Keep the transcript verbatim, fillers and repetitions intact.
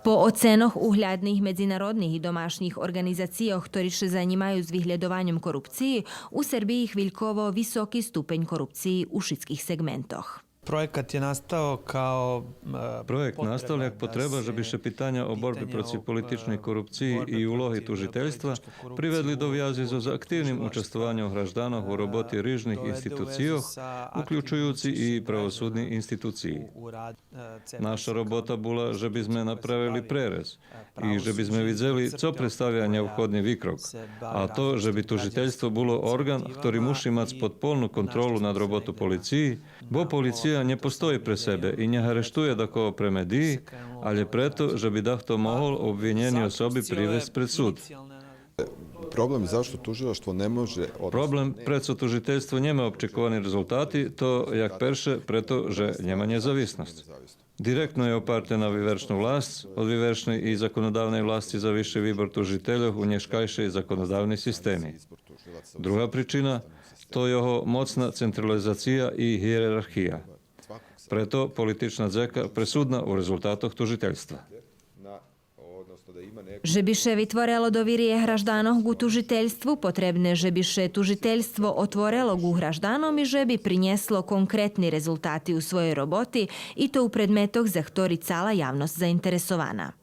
По оценох углядних медзинародних и домашнїх орґанизацийох, хтори ше занїмаю з виглєдованьом корупциї, у Сербиї хвильково високи ступень корупциї у шицких сегментох. Проєкт настал як потреба же би ше питаня о борби проци политичней корупциї и улоги тужительства приведли до вязи зоз активним участвованьом гражданох у роботи рижних институцийох, уключуюци и правосудни институциї. Наша робота була же би зме направели пререз и же би зме видзели цо представя нєобходни викрок, а то же би тужительство було орґан хтори муши мац подполну контролу над роботу полициї, бо полиция нє постої пре себе и нє арештує дакого пре медиї, алє прето же би дахто могол обвинєни особи привесц пред суд. Проблем зашто тужилаштво не може од... Проблем прецо тужительство нєма очековани резултати, то як перше прето же нєма нєзависносц. Директно є опарте на вивершну власц, од вивершней и законодавней власци завиши вибор тужительох у нєшкайшей законодавней системи. Друга причина, то його моцна централизация и гиєрархия. Прето политична дзека пресудна у резултатох тужительства. Же би ше витворело довириє гражданох ґу тужительству, потребне же би ше тужительство отворело ґу гражданом и же би принєсло конкретни резултати у своєй роботи, и то у предметох за хтори цала явносц заинтересована.